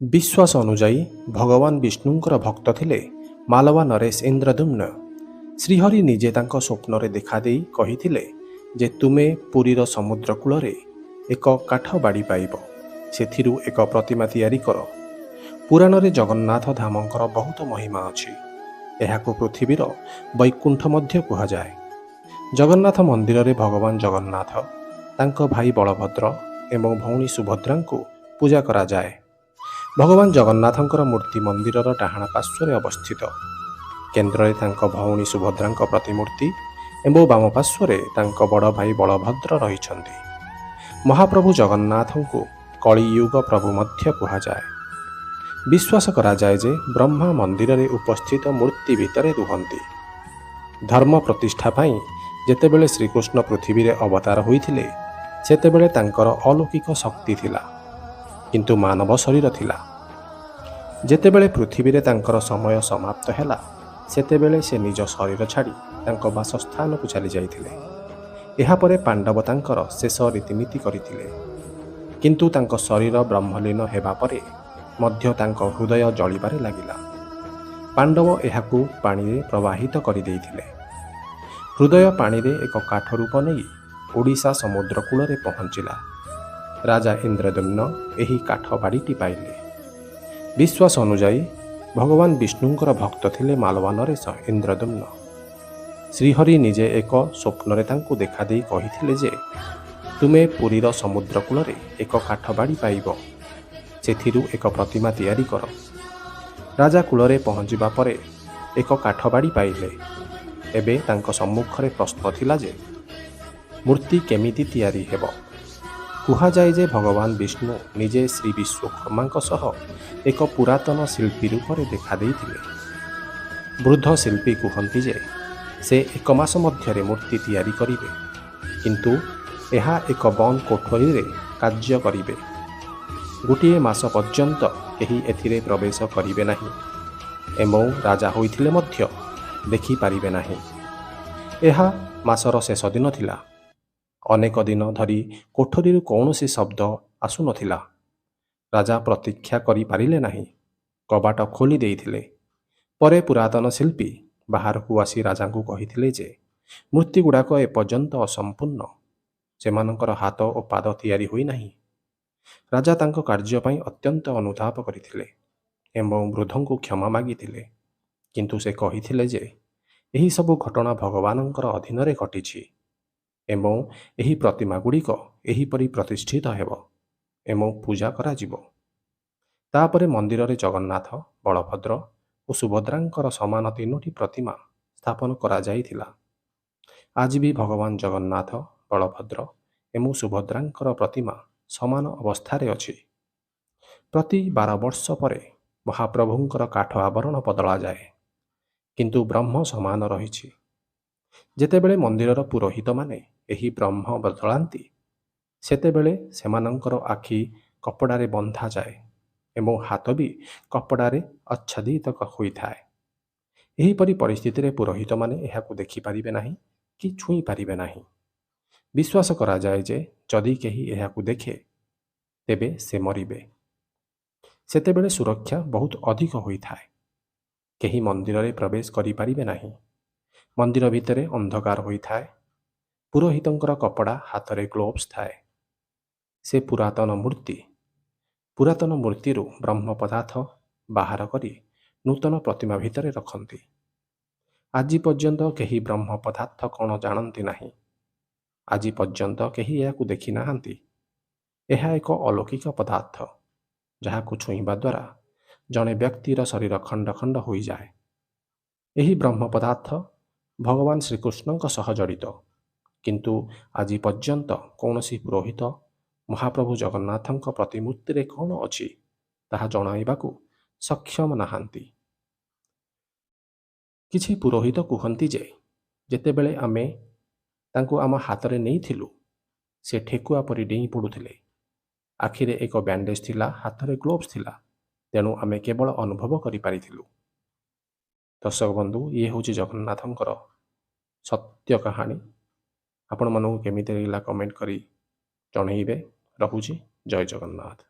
ବିଶ୍ୱାସ ଅନୁଯାୟୀ ଭଗବାନ ବିଷ୍ଣୁଙ୍କର ଭକ୍ତ ଥିଲେ ମାଲୱା ନରେଶ ଇନ୍ଦ୍ରଦ୍ୟୁମ୍ନ। ଶ୍ରୀହରି ନିଜେ ତାଙ୍କ ସ୍ୱପ୍ନରେ ଦେଖାଦେଇ କହିଥିଲେ ଯେ ତୁମେ ପୁରୀର ସମୁଦ୍ର କୂଳରେ ଏକ କାଠ ବାଡ଼ି ପାଇବ, ସେଥିରୁ ଏକ ପ୍ରତିମା ତିଆରି କର। ପୁରାଣରେ ଜଗନ୍ନାଥ ଧାମଙ୍କର ବହୁତ ମହିମା ଅଛି। ଏହାକୁ ପୃଥିବୀର ବୈକୁଣ୍ଠ ମଧ୍ୟ କୁହାଯାଏ। ଜଗନ୍ନାଥ ମନ୍ଦିରରେ ଭଗବାନ ଜଗନ୍ନାଥ, ତାଙ୍କ ଭାଇ ବଳଭଦ୍ର ଏବଂ ଭଉଣୀ ସୁଭଦ୍ରାଙ୍କୁ ପୂଜା କରାଯାଏ। ଭଗବାନ ଜଗନ୍ନାଥଙ୍କର ମୂର୍ତ୍ତି ମନ୍ଦିରର ଡାହାଣ ପାର୍ଶ୍ୱରେ ଅବସ୍ଥିତ। କେନ୍ଦ୍ରରେ ତାଙ୍କ ଭଉଣୀ ସୁଭଦ୍ରାଙ୍କ ପ୍ରତିମୂର୍ତ୍ତି ଏବଂ ବାମ ପାର୍ଶ୍ୱରେ ତାଙ୍କ ବଡ଼ ଭାଇ ବଳଭଦ୍ର ରହିଛନ୍ତି। ମହାପ୍ରଭୁ ଜଗନ୍ନାଥଙ୍କୁ କଳିୟୁଗ ପ୍ରଭୁ ମଧ୍ୟ କୁହାଯାଏ। ବିଶ୍ୱାସ କରାଯାଏ ଯେ ବ୍ରହ୍ମା ମନ୍ଦିରରେ ଉପସ୍ଥିତ ମୂର୍ତ୍ତି ଭିତରେ ରୁହନ୍ତି। ଧର୍ମ ପ୍ରତିଷ୍ଠା ପାଇଁ ଯେତେବେଳେ ଶ୍ରୀକୃଷ୍ଣ ପୃଥିବୀରେ ଅବତାର ହୋଇଥିଲେ, ସେତେବେଳେ ତାଙ୍କର ଅଲୌକିକ ଶକ୍ତି ଥିଲା, କିନ୍ତୁ ମାନବ ଶରୀର ଥିଲା। ଯେତେବେଳେ ପୃଥିବୀରେ ତାଙ୍କର ସମୟ ସମାପ୍ତ ହେଲା, ସେତେବେଳେ ସେ ନିଜ ଶରୀର ଛାଡ଼ି ତାଙ୍କ ବାସସ୍ଥାନକୁ ଚାଲି ଯାଇଥିଲେ। ଏହାପରେ ପାଣ୍ଡବ ତାଙ୍କର ଶେଷ ରୀତିନୀତି କରିଥିଲେ। କିନ୍ତୁ ତାଙ୍କ ଶରୀର ବ୍ରହ୍ମଲୀନ ହେବା ପରେ ମଧ୍ୟ ତାଙ୍କ ହୃଦୟ ଜଳିବାରେ ଲାଗିଲା। ପାଣ୍ଡବ ଏହାକୁ ପାଣିରେ ପ୍ରବାହିତ କରିଦେଇଥିଲେ। ହୃଦୟ ପାଣିରେ ଏକ କାଠ ରୂପ ନେଇ ଓଡ଼ିଶା ସମୁଦ୍ର କୂଳରେ ପହଞ୍ଚିଲା। ରାଜା ଇନ୍ଦ୍ରଦ୍ୟୁମ୍ନ ଏହି କାଠ ବାଡ଼ିଟି ପାଇଲେ। ବିଶ୍ୱାସ ଅନୁଯାୟୀ ଭଗବାନ ବିଷ୍ଣୁଙ୍କର ଭକ୍ତ ଥିଲେ ମାଲୱା ନରେଶ ଇନ୍ଦ୍ରଦ୍ୟୁମ୍ନ। ଶ୍ରୀହରି ନିଜେ ଏକ ସ୍ୱପ୍ନରେ ତାଙ୍କୁ ଦେଖାଦେଇ କହିଥିଲେ ଯେ ତୁମେ ପୁରୀର ସମୁଦ୍ର କୂଳରେ ଏକ କାଠ ବାଡ଼ି ପାଇବ, ସେଥିରୁ ଏକ ପ୍ରତିମା ତିଆରି କର। ରାଜା କୂଳରେ ପହଞ୍ଚିବା ପରେ ଏକ କାଠ ବାଡ଼ି ପାଇଲେ। ଏବେ ତାଙ୍କ ସମ୍ମୁଖରେ ପ୍ରଶ୍ନ ଥିଲା ଯେ ମୂର୍ତ୍ତି କେମିତି ତିଆରି ହେବ? କୁହାଯାଏ ଯେ ଭଗବାନ ବିଷ୍ଣୁ ନିଜେ ଶ୍ରୀ ବିଶ୍ୱକର୍ମାଙ୍କ ସହ ଏକ ପୁରାତନ ଶିଳ୍ପୀ ରୂପରେ ଦେଖାଦେଇଥିଲେ। ବୃଦ୍ଧ ଶିଳ୍ପୀ କୁହନ୍ତି ଯେ ସେ ଏକ ମାସ ମଧ୍ୟରେ ମୂର୍ତ୍ତି ତିଆରି କରିବେ, କିନ୍ତୁ ଏହା ଏକ ବନ୍ଦ କୋଠରୀରେ କାର୍ଯ୍ୟ କରିବେ। ଗୋଟିଏ ମାସ ପର୍ଯ୍ୟନ୍ତ କେହି ଏଥିରେ ପ୍ରବେଶ କରିବେ ନାହିଁ ଏବଂ ରାଜା ହୋଇଥିଲେ ମଧ୍ୟ ଦେଖିପାରିବେ ନାହିଁ। ଏହା ମାସର ଶେଷ ଦିନ ଥିଲା। ଅନେକ ଦିନ ଧରି କୋଠରୀରୁ କୌଣସି ଶବ୍ଦ ଆସୁନଥିଲା। ରାଜା ପ୍ରତୀକ୍ଷା କରିପାରିଲେ ନାହିଁ, କବାଟ ଖୋଲି ଦେଇଥିଲେ। ପରେ ପୁରାତନ ଶିଳ୍ପୀ ବାହାରକୁ ଆସି ରାଜାଙ୍କୁ କହିଥିଲେ ଯେ ମୂର୍ତ୍ତିଗୁଡ଼ାକ ଏପର୍ଯ୍ୟନ୍ତ ଅସମ୍ପୂର୍ଣ୍ଣ, ସେମାନଙ୍କର ହାତ ଓ ପାଦ ତିଆରି ହୋଇନାହିଁ। ରାଜା ତାଙ୍କ କାର୍ଯ୍ୟ ପାଇଁ ଅତ୍ୟନ୍ତ ଅନୁତାପ କରିଥିଲେ ଏବଂ ବୃଦ୍ଧଙ୍କୁ କ୍ଷମା ମାଗିଥିଲେ। କିନ୍ତୁ ସେ କହିଥିଲେ ଯେ ଏହି ସବୁ ଘଟଣା ଭଗବାନଙ୍କର ଅଧୀନରେ ଘଟିଛି ଏବଂ ଏହି ପ୍ରତିମାଗୁଡ଼ିକ ଏହିପରି ପ୍ରତିଷ୍ଠିତ ହେବ ଏବଂ ପୂଜା କରାଯିବ। ତାପରେ ମନ୍ଦିରରେ ଜଗନ୍ନାଥ, ବଳଭଦ୍ର ଓ ସୁଭଦ୍ରାଙ୍କର ସମାନ ତିନୋଟି ପ୍ରତିମା ସ୍ଥାପନ କରାଯାଇଥିଲା। ଆଜି ବି ଭଗବାନ ଜଗନ୍ନାଥ, ବଳଭଦ୍ର ଏବଂ ସୁଭଦ୍ରାଙ୍କର ପ୍ରତିମା ସମାନ ଅବସ୍ଥାରେ ଅଛି। ପ୍ରତି 12 ବର୍ଷ ପରେ ମହାପ୍ରଭୁଙ୍କର କାଠ ଆବରଣ ବଦଳାଯାଏ, କିନ୍ତୁ ବ୍ରହ୍ମ ସମାନ ରହିଛି। ଯେତେବେଳେ ମନ୍ଦିରର ପୁରୋହିତମାନେ ଏହି ବ୍ରହ୍ମ ବଦଳାନ୍ତି, ସେତେବେଳେ ସେମାନଙ୍କର ଆଖି କପଡ଼ାରେ ବନ୍ଧାଯାଏ ଏବଂ ହାତ ବି କପଡ଼ାରେ ଆଚ୍ଛାଦିତ ହୋଇଥାଏ। ଏହିପରି ପରିସ୍ଥିତିରେ ପୁରୋହିତମାନେ ଏହାକୁ ଦେଖିପାରିବେ ନାହିଁ କି ଛୁଇଁ ପାରିବେ ନାହିଁ। ବିଶ୍ୱାସ କରାଯାଏ ଯେ ଯଦି କେହି ଏହାକୁ ଦେଖେ, ତେବେ ସେ ମରିବେ। ସେତେବେଳେ ସୁରକ୍ଷା ବହୁତ ଅଧିକ ହୋଇଥାଏ। କେହି ମନ୍ଦିରରେ ପ୍ରବେଶ କରିପାରିବେ ନାହିଁ। ମନ୍ଦିର ଭିତରେ ଅନ୍ଧକାର ହୋଇଥାଏ। ପୁରୋହିତଙ୍କର କପଡ଼ା ହାତରେ ଗ୍ଲୋଭ୍ସ ଥାଏ। ସେ ପୁରାତନ ମୂର୍ତ୍ତିରୁ ବ୍ରହ୍ମ ପଦାର୍ଥ ବାହାର କରି ନୂତନ ପ୍ରତିମା ଭିତରେ ରଖନ୍ତି। ଆଜି ପର୍ଯ୍ୟନ୍ତ କେହି ବ୍ରହ୍ମ ପଦାର୍ଥ କ'ଣ ଜାଣନ୍ତି ନାହିଁ। ଆଜି ପର୍ଯ୍ୟନ୍ତ କେହି ଏହାକୁ ଦେଖିନାହାନ୍ତି। ଏହା ଏକ ଅଲୌକିକ ପଦାର୍ଥ, ଯାହାକୁ ଛୁଇଁବା ଦ୍ୱାରା ଜଣେ ବ୍ୟକ୍ତିର ଶରୀର ଖଣ୍ଡ ଖଣ୍ଡ ହୋଇଯାଏ। ଏହି ବ୍ରହ୍ମ ପଦାର୍ଥ ଭଗବାନ ଶ୍ରୀକୃଷ୍ଣଙ୍କ ସହ ଜଡ଼ିତ। କିନ୍ତୁ ଆଜି ପର୍ଯ୍ୟନ୍ତ କୌଣସି ପୁରୋହିତ ମହାପ୍ରଭୁ ଜଗନ୍ନାଥଙ୍କ ପ୍ରତିମୂର୍ତ୍ତିରେ କ'ଣ ଅଛି ତାହା ଜଣାଇବାକୁ ସକ୍ଷମ ନାହାନ୍ତି। କିଛି ପୁରୋହିତ କୁହନ୍ତି ଯେ ଯେତେବେଳେ ଆମେ ତାଙ୍କୁ ଆମ ହାତରେ ନେଇଥିଲୁ, ସେ ଠେକୁଆ ପରି ଡେଇଁ ପଡ଼ୁଥିଲେ। ଆଖିରେ ଏକ ବ୍ୟାଣ୍ଡେଜ୍ ଥିଲା, ହାତରେ ଗ୍ଲୋଭ୍ସ ଥିଲା, ତେଣୁ ଆମେ କେବଳ ଅନୁଭବ କରିପାରିଥିଲୁ। ଦର୍ଶକ ବନ୍ଧୁ, ଇଏ ହେଉଛି ଜଗନ୍ନାଥଙ୍କର ସତ୍ୟ କାହାଣୀ। ଆପଣମାନଙ୍କୁ କେମିତି ଲାଗିଲା, କମେଣ୍ଟ କରି ଜଣେଇବେ। ରହୁଛି, ଜୟ ଜଗନ୍ନାଥ।